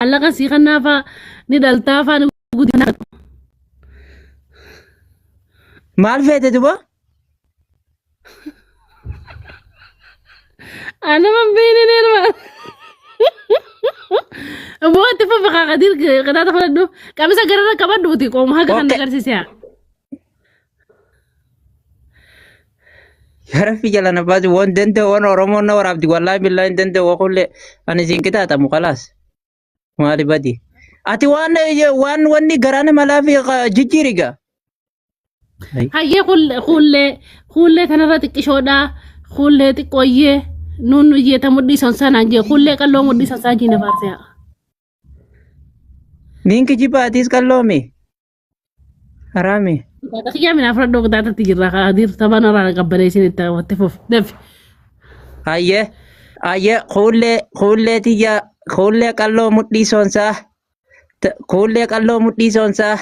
Maallaqa sii kannaa faa ni dhaltaa faa ni guddinaa. Maal feete duba? Ana man beekne ni elma. Bootti fufi kaa Kadiir qixaaxa fudhadhu. Qamisa gararra qabadhuuti qooma haga kan Okay. agarsiise. Yaa Rabbi jala na baasi waan danda'u waan Oromoon na waraabdi wallaahi billaahi hin danda'u waan kullee ani siin qixaaxamu kalaas maali badi. Ati waan waan wanni garaa nama laafi jijjiiri gaa. Hayyee kuullee kuullee tanarra xiqqishoodha kuullee xiqqooyyee nuun nuyyee ta mudhii sonsaa naan jee kuullee qalloo mudhii sonsaa jiina faarsee. Niin kijiba atis qalloomi. Haraami. Qixaaxa kiyyaa minaa fudhadhoo qixaaxatti jirra Kadiir taphaan irraa qabbaneessin itti itti fufi dafi. Hayyee hayyee kuullee kuullee tiyya kuullee qalloo mudhii sonsaa kuullee qalloo mudhii sonsaa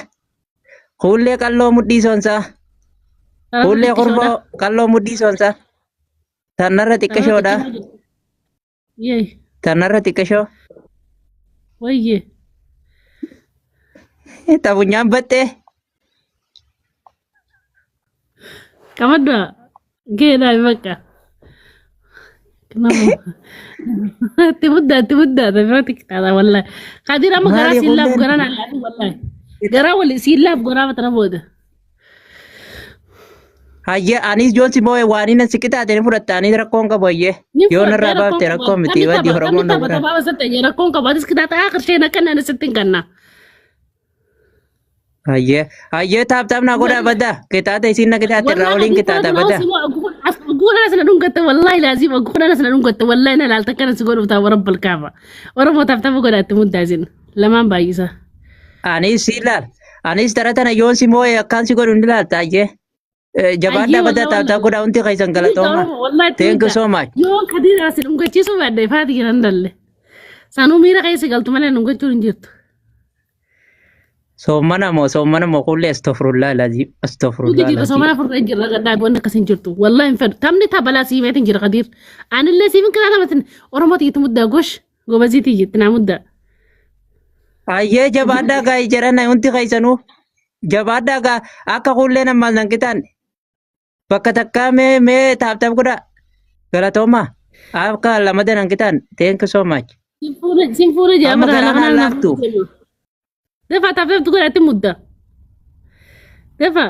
kuullee qalloo mudhii sonsaa Tanarra kuullee xiqqishoodha. kurfoo qalloo mudhii sonsaa tanarra Tanarra xiqqishoodha xiqqishoo. Yee tanarra xiqqishoo wayyee. tafunyaan baxxee Qabaddaa geedhaa bakka. Nama itti muddaa itti muddaa irratti qixaaxa wallahi. Kadir amma garaa maali siin laafu kuulleen garaa naan laafu wallahi. Garaa wali siin laafu garaa tana booda. Hayyee anis yoon si moo'e waan inni si qixaate ni fudhatta anis rakkoon qabu hayyee Ni yoo fudhattee narraa rakkoon baafte qabu. rakkoo miti Taphni badii tapha taphni Oromoon na tapha godhan. taphaa basatti rakkoon qabu. Atis qixaaxa aakhir sheen akka naan sitti hin kanna. Hayyee hayyee taap taap naa godhaa baddaa qixaate isiin na qixaatte irraa Wallahi oliin Kadir qixaata fudhatu baddaa. Ogguun ana sana dhungatte wallahi laazim ogguun ana sana dhungatte wallahi na laalta akkana si godhuuf ta'a rabbal kaaba. Oromoo taaf tapha godhaatti muddaa isin lamaan baay'isa. Anis si ilaal anis tara tana yoon si moo'e akkaan si godhu ni ilaalta hayyee. Hayyee Jabaadhaa baddaa wallahi taap taap wallahi. godhaa hundi keessan Muddaa galatooma. Oromoo wallahi itti Thank you muddaa. so much. Yoo Kadir asi dhungachiisuu baadde faati jiran dalle. Sanuu miira keessa galtu malee dhungachuun hin jirtu. Soommana moo kullee astofurullah lazim Nuti astofurullah jirra lazim. soomana furree jirra gaddaa wanni akkas hin jirtu. Wallahi hin fedhu. Taphni taphalaa siimeetiin jira Kadir. Anillee siimin kiraa taphatin Oromoo tiyyatti muddaa gosh gobazii tiyyatti naa muddaa. Hayyee jabaadhaa gaa jedhan hundi keessanuu jabaadhaa gaa akka kullee namaa nan qixaan bakka takkaa mee mee taap taap godhaa galatooma akka lamada nan qixaan thank you so much. Sin fuune jaa Amma bara garaan lafa haa naan laaftu. Dafa taphatu godhatti mudda. Dafa.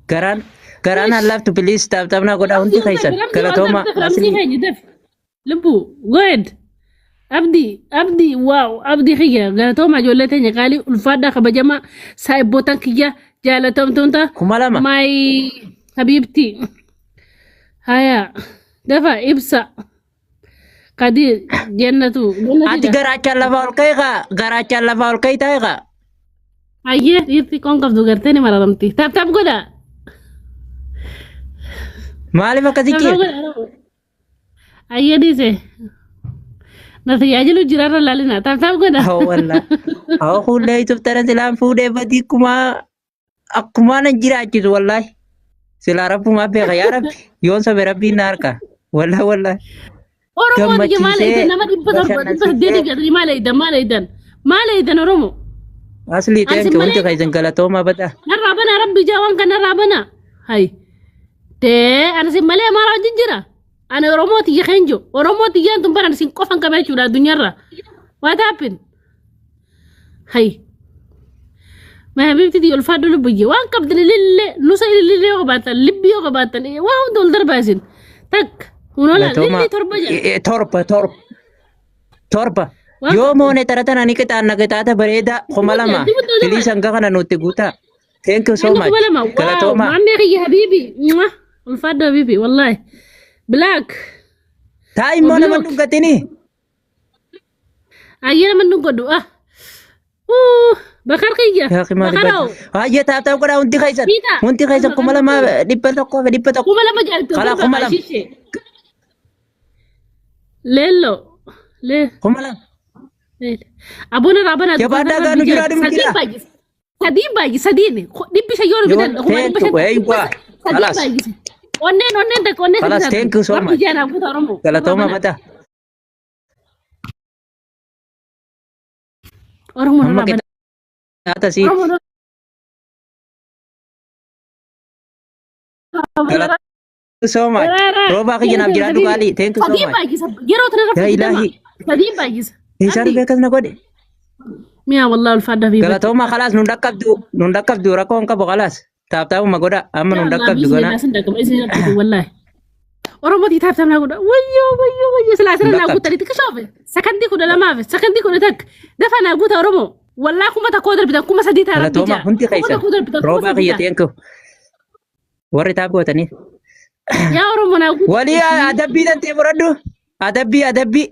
Garaan garaan haa laaftu please taap taap naa godhaa hundi keessan galatooma Ramsii asli. keenya daf. Lubbu go ahead. Abdi abdi wow abdi kiyya galatooma ijoollee teenya qaalii ulfaadhaa kabajamaa saahibbootan kiyya jaalatamtoota 2000. my habiibti. Haya dafa ibsa. Kadir jannatu Ati jannatidha. garaachaan lafaa ol ka'e kaa garaachaan lafaa ol ka'e taa'e kaa. Hayyee dhiirti qoon qabdu gartee ni mararamti. Taap taap godha. Maaliif Taap akkasitti? taap godha. Hayyee dhiise. Na tajaajilu jiraarra laalina. Taap taap godha. Haa wallaa. Haa kullee ituuf tana silaan fuudhee badii kumaa akkumaa nan jiraachisu wallaahi. Silaa rabbumaa beeka yaa rabbi yoon sobe rabbiin na harka. Wallaahi wallaahi. Oromoo biyya maal Gammachiisee eeydan nama 700 800 gatanii maal eeydan maal eeydan maal eeydan Oromoo. Aslii Ansi teenke hundi malee keessan galatoomaa badaa. narraa banaa rabbi ijaa waan kan narraa banaa. Hay. Tee ani sin malee amaaraa wajjin jira. Ani Oromoo tiyya keenjo. Oromoo tiyyaan tun bara ani sin qofan qaba jechuudha addunyaarra. What happened? Hay. Ma habibti tiyya ulfaadhu lubbiyye waan qabdan ilillee nusa ilillee yoo qabaattan libbi yoo qabaattan waa hunda ol darbaa isin. Takka. Hunola Galatooma lilli torba jedha. Torba torba torba. Waan Yoo qabdan. moone tara tana ni qixaanna qixaata bareedaa 2000. Itti muddaa Please hanga kana nutti guutaa. Thank you so Hanga much. 2000. Wow. Galatooma. Maammee kiyya habiibi. Mwah. Ulfaadhu habiibi. Wallahi. Black. Taa immoo nama Oblok. dhungatini. Ayyee nama nu godhu. Ah. Uh. Bakar kiyya. Yaa akhi maali Bakaroo. badi. Hayyee taap taap godhaa hundi keessan. Fiita. Hundi keessan 2100. 2000 jaaltu. Kala 2000. Shishe. Leello. Lee. 2000. Leello. Abona raabana. Jabaadhaa gaa nu jiraa dhimmi Sadiin jira. baay'ise. Sadiin baay'ise. Sadiin. 500 yoo nu Yoo bitan. Kuma dhibba thank you. shan. Eeywa. Sadiin Khalas. baay'ise. Onneen onneen takka onneen Khalas sadii thank you so Rabbi much. jaanaa kutaa Oromoo. Galatooma Raabana. badaa. Oromoo Amma narraa bada. qixaata siiti. Oromoo narraa Galata so much. Roobaa kiyya naaf jiraadhu qaalii. Thank you so Sadii much. baay'isa. Yeroo tanarra Yaa fayyadama. ilaahi. Sadii baay'isa. Isaan Abdi. beekas na godhe. Mi'a wallahi ulfaadha fi Galatoomaa khalaas nun dhaqqabdu nun dhaqqabdu rakkoo hin qabu khalaas. Taaptaabuma godha amma nun dhaqqabdu gana. Wallahi. Oromoo taap taap naa godha. Wayyoo wayyoo wayyoo silaa sirra naa Dhaqqabdu. guuttanii xiqqishoofe. Sakandii 12f sakandii 11 dafa naa guuta Oromoo. Wallaa 1000 darbitan 3000 ta'a rabbi Galatoomaa jaa. hundi Kuma keessan. tokkoo darbitan kuma Roobaa sadii kiyya ta'a. thank you. Warri taap gootanii. Yaa Oromoo naa guuta. Walii adabbii tantee fudhadhu. Adabbii adabbii.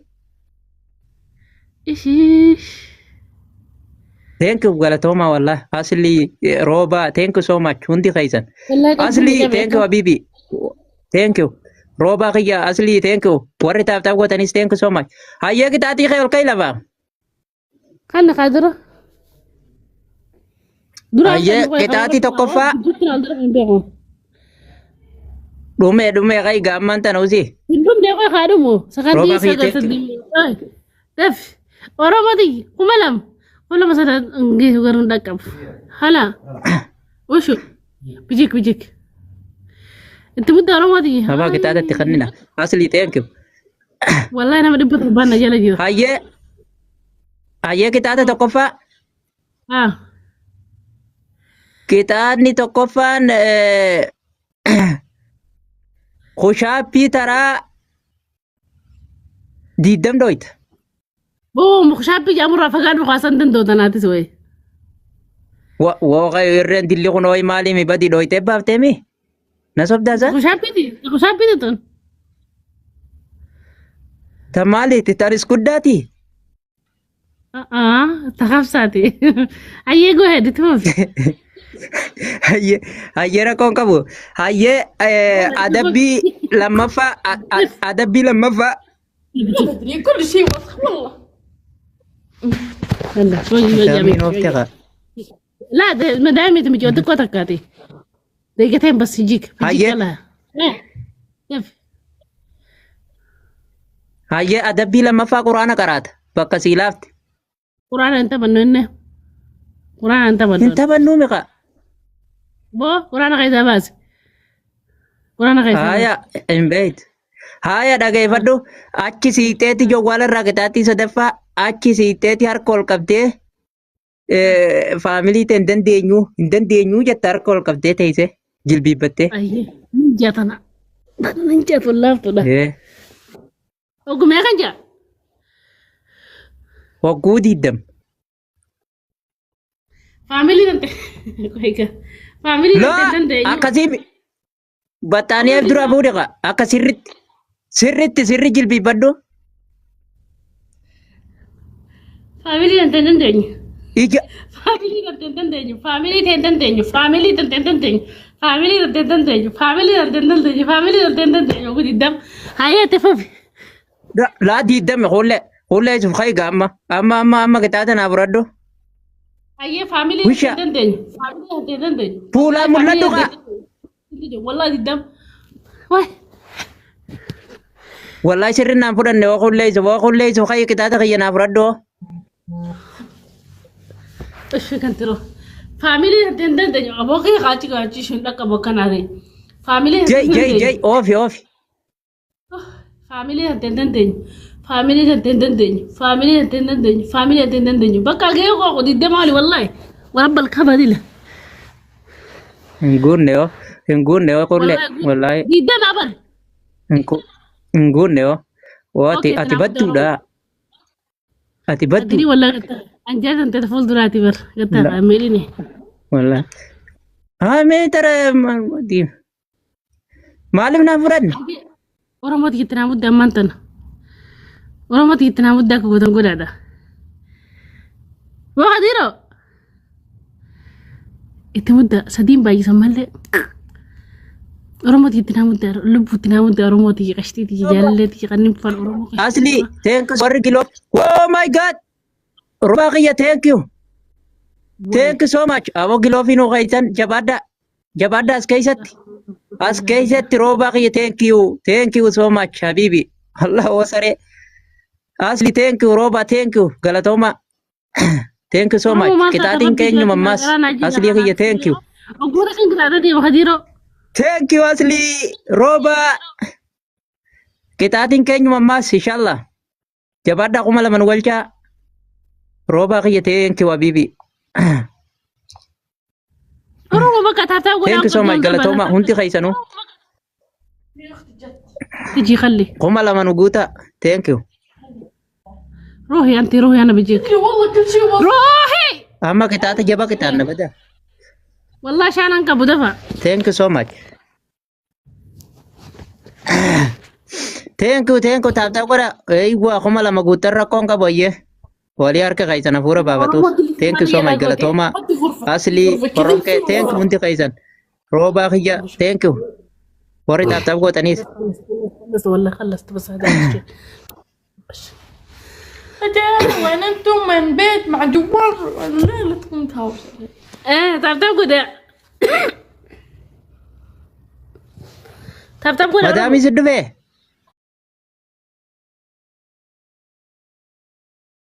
Ishii. Thank you galatoomaa wallah. Asli roobaa thank you so much hundi keessan. Wallahi qalbiin Asli ni thank you jabeessa. habibi. Thank you. Roobaa kiyya asli thank you. Warri taap taap gootanis thank you so much. Hayyee qixaatii kee ol ka'i lafa. Kan kaadira. Dura Hayyee qixaatii tokkoffaa Gidduutti naan dura hin beeku. dhumee dhumee ka'i gaammaan tana usii. Hin dhumne qoy haa dhumu. Sakandii Roobaa kiyya sagal thank you. sadii. Daf. Oromooti 2000. 2000 sana geessu garuu hin dhaqqabu. Hala. Ushu. Bijik bijik. Itti mudda Oromooti. Abaa qixaatatti kannina. Asli thank you. Wallahi nama 700 na jala jira. Hayyee hayyee qixaata tokkoffaa Ah. qixaanni tokkoffaan kushaappii taraa 20 dhoyta. Boo mukshaappi jedhamurraa fagaadhu kaasan danda'u tanaatis wayi. Wooqa irreen dilli kun ho'i maalimi badii dhoytee baafteemi? Na sobdaasa? Mukshaappiiti mukshaappiiti tun. Ta maaliiti? Taris guddaati? Takabsaati. Ayyee go ahead itti fufi. Hayyee hayyee rakkoon qabu. Hayyee adabbii lammaffaa adabbii lammaffaa أدري كل شيء وسخ والله. يلا شوي شوي Damiin oofte kaa. لا ده ما دام انت مجي ودك وتكاتي دقيقتين بس يجيك بيجيك Hayyee يلا إيه. كيف hayyee adabbii lammaffaa quraana qaraata bakka sii laafte. قرآن انت بنو قرآن انت Hin بنو taphannuu miqa. بو قرآن غير باس قرآن غير باس Haaya hin beektu. Haaya dhageeffadhu achi siixeeti jawwaala irraa qixaaxii sadaffaa achi siixeeti harka ol qabdee faamilii ta'e hin dandeenyu hin dandeenyu jette harka ol qabdee teessee jilbiibbattee. ايه نجاتنا نجات والله ده وقوم يا كنجا Wagguu 20. فاميلي انت كويكا فاميلي انت Laa دندنيو akkasii baxxaaniyaaf dura fuudhe akka sirritti sirritti sirri jilbiibbadhu فاميلي انت دندنيو ija فاميلي انت دندنيو فاميلي انت دندنيو فاميلي انت دندنيو فاميلي انت دندنيو فاميلي انت دندنيو فاميلي انت دندنيو قد الدم هيا تفوفي laa 20 hullee hullee isuuf kayi amma amma amma amma qixaata naa fudhadhu. هيا فاميلي Wisha انت دندنيو فاميلي انت دندنيو fuulaa والله mul'adhu فاميلي kaa. انت والله الدم واه Wallahi sirri naan fudhanne waa hullee isuuf waa hullee isuuf kayi qixaata kiyya naa fudhadhu. ايش كنت رو فاميلي انت دندنيو ابوكي غاتي غاتي شنو لك ابوك انا فاميلي انت Jai jai دندنيو jai oofi oofi. Faamilii hin dandeenyu. Faamilii hin dandeenyu. Faamilii hin dandeenyu. Faamilii hin dandeenyu. Bakka gahee koo 20 oli wallahi. Warabba alkabadila. Hin guunne yoo hin guunne yoo kullee Wallahi wallahi 20 abar. hin guunne yoo. Oo ati Okay ati kanaaf badduudha. Ati baddu. Adrii wallahi anjaatan ta'e fuulduraati bar. Gattaa La faamiliin. wallahi. Haa mee tara maaliif naan fudhanne? Oromooti itti naa mudda ammaan tana. Oromooti itti naa mudda akka gootan godhaadha. Waa dhiiroo. Itti mudda sadiin baay'isan malee. Oromooti itti naa mudda lubbuutti naa mudda Oromooti qashtiiti jaalalleeti kanneen fal Oromoo qashtiiti. Asli thank you warri kiloo. Oh my god. Roobaa kiyya thank you. Thank you so much. Aboo kiloo fi nuu keessan jabaadhaa. Jabaadhaa as keessatti. As keessatti roobaa kiyya thank you. Thank you so much habibi. Allah oo saree. Asli thank you roobaa thank you galatooma. Thank you so much. Oromoo maal taata Qixaatiin rabbi keenyuma jiraatu ammaas. garaa naa jira. Aslii kiyya thank you. Oggoota kan qixaaxa deema Kadiiroo. Thank you Aslii rooba. Qixaatiin keenyuma ammaas inshallah. Jabaadhaa 2000 nu galchaa. Roobaa kiyya thank you habibi. Oromoo bakka tap tap Thank godhaa you so much galatooma hundi keessanuu. يا اختي جت Tijii kalli. 2000 nu guutaa. Thank you. Ruuhi anti ruuhi ana bijeek. أدري والله كل شيء وسخ Ruuhi! Amma qixaaxa jaba qixaanna bada. Wallah shaanan qabu dafa. Thank you so much. Thank you, thank you. Tap tap godha. Eeywaa 2000 guutan rakkoon qabu ayyee. Walii harka keessan hafuura baafatuuf. Thank you so much galatoomaa. حطي غرفة Aslii غرفة كذا horronkee thank you hundi keessan. Roobaa kiyya thank you. Warri tap tap gootaniis. خلصت والله خلصت بس هذا الشيء. أجل وين انتم من بيت مع جوال لا لا تكون تهاوش Eh, tap tap godhaa. Tap tap godhaa. Madaamii si dhufee?